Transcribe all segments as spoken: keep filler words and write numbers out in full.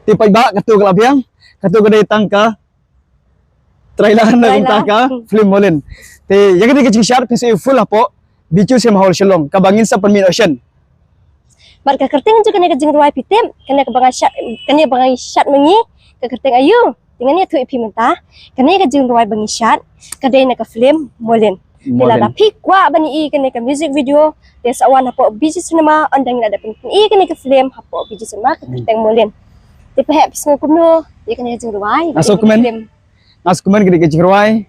Te paidbah, kato ka la biang, kato ka dei tang ka trailer na ka film Molin. Te ïa kane ka jingshad phi sa ïohi full hapoh Bijou Cinema Hall Shillong kaba ngin sa pynmih noh shen. Bad ka kyrteng jong kane ka jingrwai phi tip, kane kaba nga shad, kane ba nga shad ma ngi, ka kyrteng aiu? Te ngan ïathuh ïa phi mynta, kane ka jingrwai ba ngi shad ka dei na ka film Molin. Te lada phi kwah ban ïohi kane ka music video, te sa wan hapoh Bijou Cinema, ynda ngi la dep pyn-, ïohi kane ka film hapoh Bijou Cinema, ka kyrteng Molin. Te phi hap sngew kumno ïa kane ka jingrwai, nga sngewkmen. Nga sngewkmen ka dei ka jingrwai.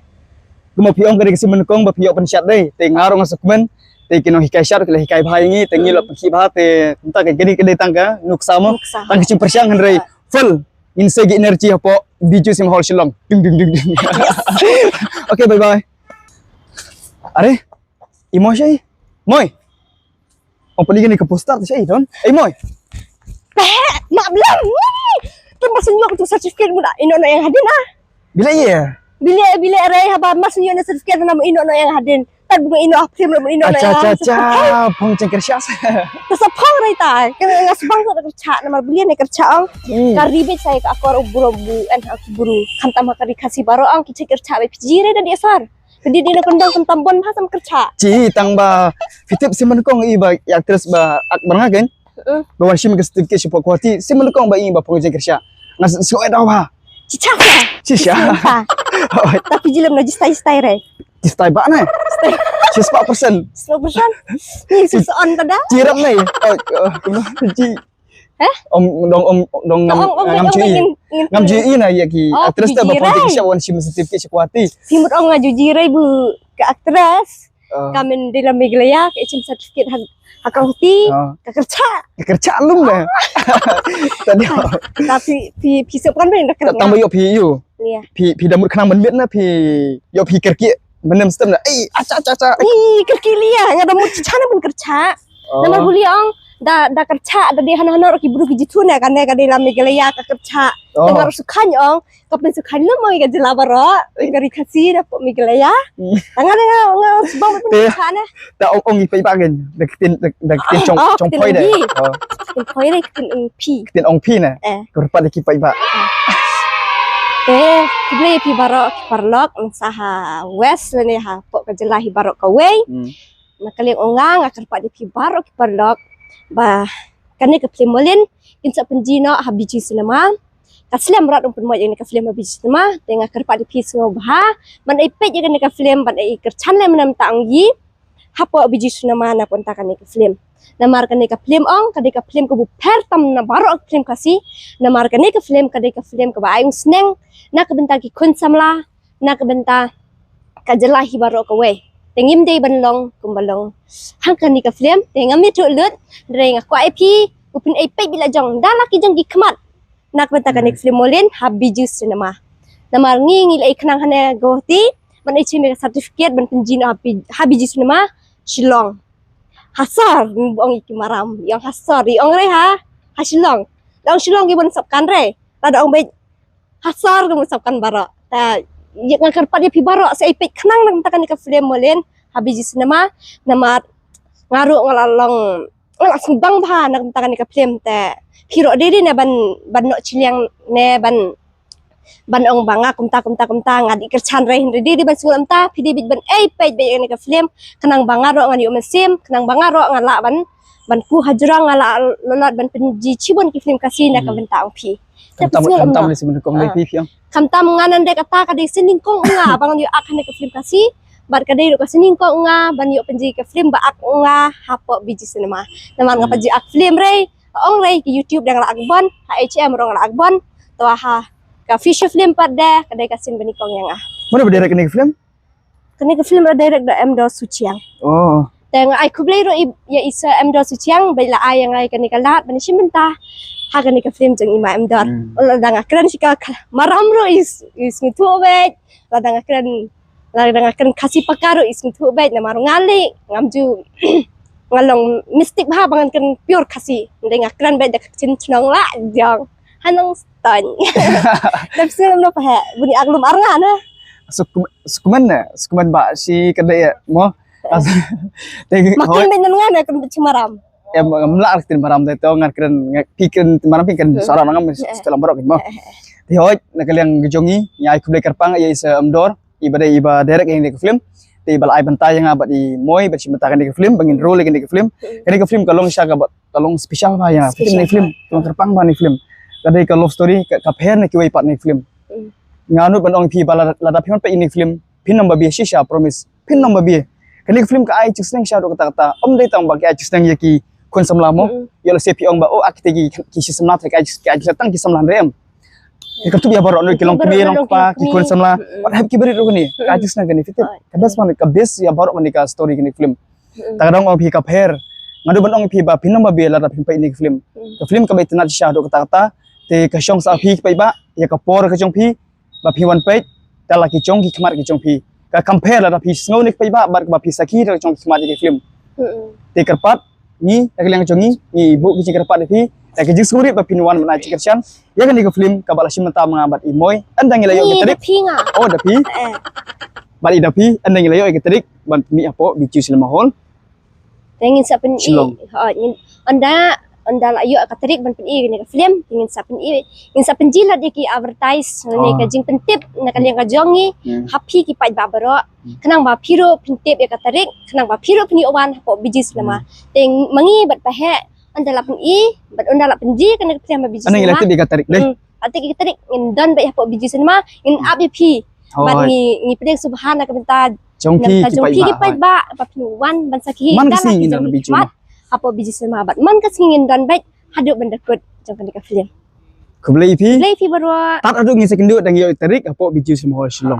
Kumba phi ong ka dei ka sien nyngkong ba phi ïoh pynshad dei. Te nga ruh nga sngewkmen. Te ki nonghikai shad ki la hikai bha ïa ngi, te ngi la pynkhih bha, te mynta ka dei, ka dei tang ka nuksa mo. Tang ka jingpyrshang hynrei full ngin sa ïoh energy hapoh Bijou Cinema Hall Shillong. Ding ding ding ding. Okay, bye bye. Are, i Moi shaei? Moi. Ong pynlong ïa kane ka poster te shaei don? Ei Moi. Peh, mak blam. Te ma shu ïoh tu certificate mut ïehnoh noh ïa nga hadien ah. Bilei ïa? Bilei, bilei re, haba ma shu ïoh certificate na ïehnoh noh ïa nga hadien. Tad ba ïehnoh ha film, ïehnoh noh ïa nga. Acha, acha, acha, phong jingkyrshah. Te sa phong re ta. Ka nga sbang ka kyrshah namar bilei ne kyrshah ong. Ka ri beit sa ïa ka akor u bru bu en ha u bru. Khamtam ha ka ri Khasi baroh ong ki jingkyrshah beit, phi ji re da di asar. Phi dei na kyndong khamtam bun bha sam kyrshah. Chi tang ba phi tip sien nyngkong i ba i actress ba ak bar nga kein. Ba wan shim ka certificate shapoh Guwahati, sien nyngkong ba i ba phong jingkyrshah. Nga sngew ïa daw bha. Chi cha. Chi cha. Ta phi jilem na jistai jistai re. Jistai ba ne? Jistai. Jistai persen. Jistai persen. Ni sus on tada. Chi rap ne. Oh, oh, kumno? Chi. Heh? Ong dong, ong dong ngam, ngam ju i. Ngam ju i na ïa ki actress ta ba phong jingkyrshah wan shim certificate sha Guwahati. Phi mut ong nga ju ji re bu ka actress. Ka myn dei la Meghalaya ka shim certificate ha, ha Guwahati. Ka kyrshah. Ka kyrshah lum le. Tadi. Ta phi, phi, phi sep kan ba ïa ka kyrshah. Tang ba ïoh phi ïoh. Phi, phi da mut khnang ban miet na phi ïoh phi kyrkieh. Ban nym stem na. Ei, acha, acha, acha. Ei, kyrkieh lia. Nga da mut cha na ban kyrshah. Namar buli ong da, da kyrshah da dei hano hano ki bru ki jitu ne kane ka dei la Meghalaya ka kyrshah. Te nga ruh shu khan ong ka pynshu khan lum ong ka jylla baroh ka ri Khasi da pok Meghalaya. Nga, nga, nga sbang ban kyrshah ne. Ta ong ong i pei ba gen da ktien, da ktien chong, chong poi de. Ktien poi de, ktien ong phi. Ktien ong phi ne. Kyrpad ki pei ba. Te khublei phi baroh ki paralok nangta ha West lane hapoh ka jylla hi baroh kawei. Na ka liang ong nga, nga kyrpad ïa phi baroh ki paralok ba kane ka film Molin kin sa pynji noh ha Bijou Cinema. Ka slem rat ong pynmih ïa kane ka film ha Bijou Cinema, te nga kyrpad ïa phi sngewbha ban ai peit ïa kane ka film, ban ai kyrchan lem mynta ong ïa hapoh Bijou Cinema na ka bynta kane ka film. Namar kane ka film ong ka dei ka film kaba pher tam na baroh ka film Khasi. Namar kane ka film ka dei ka film kaba ai ïing sneng na ka bynta ki khun samla, na ka bynta ka jylla hi baroh kawei. Te ngim dei ban long kumba long ha kane ka film, te ngam ïathuh lut, hynrei nga kwah ïa phi u pyn ai peit beit la jong da la ki jong ki khmat na ka bynta kane ka film Molin ha Bijou Cinema. Namar ngi ngi la ïa khnang hane Guwahati ban ai shim ïa ka certificate ban pynji noh ha Bijou Cinema Shillong. Ha sor, ong ïa ki maram, ong ha sor, ong re ha, ha Shillong. Long Shillong ki bun sap kan re. Lada ong beit ha sor ka mut sap kan baroh. Ta ïa nga kyrpad ïa phi baroh sa ai peit khnang na ka bynta kane ka film Molin ha Bijou Cinema. Namar nga ruh nga la long nga la sngewbang bha na ka bynta kane ka film te phi ruh dei dei ne ban ban noh chiliang ne ban ban ong ba nga kumta kumta kumta nga dei kyrchan re hynrei dei dei ban sngewbha mynta phi dei beit ban ai peit beit ïa kane ka film khnang ba nga ruh ngan ïoh mynsiem khnang ba nga ruh nga lah ban ban ku hajrong nga lah lolot ban pynji chibun ki film Khasi na ka bynta ong phi. Khamtam khamtam le sien nyngkong le phi phi ong. Khamtam nga ngan dei kata ka dei sien nyngkong nga ba ngan ïoh ak ha kane ka film Khasi. Bad ka dei ruh ka sien nyngkong nga ban ïoh pynji ka film ba ak nga hapoh Bijou Cinema. Namar nga pynji ak film re, ong re ki YouTube dang la ak bun, ha H M ruh nga la ak bun. To ha ka feature film pat de ka dei ka sien ba nyngkong ïa nga. Mano ba direct kane ka film? Kane ka film la direct da M Dor Suchiang. Oh. Te nga ai khublei ruh ïa i Sir M Dor Suchiang ba la ai ïa nga kane ka lad ban shim bynta ha kane ka film jong i ma M Dor. Lada nga kren shi ka maram ruh i sngewthuh beit. Lada nga kren lada nga kren Khasi paka ruh i sngewthuh beit namar nga leh ngam ju nga long mistake bha ba ngan kren pure Khasi. Hynrei nga kren beit da ka ktien chnong la jong. Hanang stan. Dap sngewbha pha buni ak lum ar nga na. Sukmen na, sukmen ba shi ka dei mo. Makin ben nan nga na kan bichi maram. Em, em lah ktien Maram dei to, ngan kren, ngan phi kren Maram, phi kren Sara nangam, setelah barok mo. Te hoi, na ka liang ka jong ngi, ngi ai khublei kyrpang ïa i Sir Amdor, iba dei iba direct ïa kane ka film. Te iba la ai bynta ïa nga bad i Moi bad shi mynta kane ka film, ba ngin role ïa kane ka film. Kane ka film ka long shisha kaba, ka long special bha ïa nga. Kane ka film ka long kyrpang bha kane ka film. Ka dei ka love story, ka, ka pher na kiwei pat kane ka film. Nga nud ban ong ïa phi ba lada, lada phi wan peit ïa kane ka film, phin ym ba bie shisha, promise. Phin ym ba bie. Kane ka film ka ai jingsneng sha haduh katta katta. Ym dei tang ba ka ai jingsneng ïa ki khun samla mo. Ïa lehse phi ong ba, oh, ah, kita ki, ki shi samla, ka ai, ka ai jingsneng tang ki samla hynrei em. Ka kyntu ïa baroh, ki longkmie longkpa, ki khun samla. Wat hap ki barit ruh kane. Ka ai jingsneng kane, phi tip. Ka best man, ka best ïa baroh kane ka story kane ka film. Ta ka dang ong phi ka pher. Nga nud ban ong ïa phi ba phin ym ba bie lada phin peit ïa kane ka film. Ka film kaba itynnad shisha haduh katta katta. Te ka shong sa phi ki paidbah ïa ka por ka jong phi ba phi wan peit da la ki jong ki khmat ki jong phi. Ka compare lada phi sngew ne ki paidbah bad ba phi sakhi da la ki jong ki khmat ki film. Te kyrpad ngi, da ka liang jong ngi, ngi buh ki jingkyrpad ïa phi da ka jingsngewrit ba phin wan ban ai jingkyrshan ïa kane ka film kaba la shim bynta ma nga bad i Moi. Ynda ngi la ïoh ka tarik. Oh, da phi. Bad i da phi, ynda ngi la ïoh ka tarik ban mih hapoh Bijou Cinema Hall. Te ngin sa pyni. Shillong. Ha, ngin, ynda, ynda la ïoh ka tarik ban pyni kane ka film, te ngin sa pyni, ngin sa pynjia lut ïa ki advertise, ne ka jingpyntip na ka liang ka jong ngi ha phi ki paidbah baroh. Khnang ba phi ruh phin tip ïa ka tarik, khnang ba phi ruh phin ïoh wan hapoh Bijou Cinema. Te ma ngi bad Bah Heh, ynda la pyni bad ynda la pynjia kane ka film ha Bijou Cinema. Ynda ngi la tip ïa ka tarik dei. Ynda la tip ïa ka tarik ngin don beit hapoh Bijou Cinema, ngin ap ïa phi. Bad ngi, ngi pdiang sngewbha na ka bynta jong phi ki paidbah ba phin wan ban sakhi man ka sngi ngin don Bijou Cinema. Hapoh Bijou Cinema bad man ka sngi ngin don beit haduh ban da kut jong kane ka film. Khublei ïa phi. Khublei ïa phi baroh. Tad haduh ngin sa ïakynduh da ngi ïoh tarik hapoh Bijou Cinema Hall Shillong.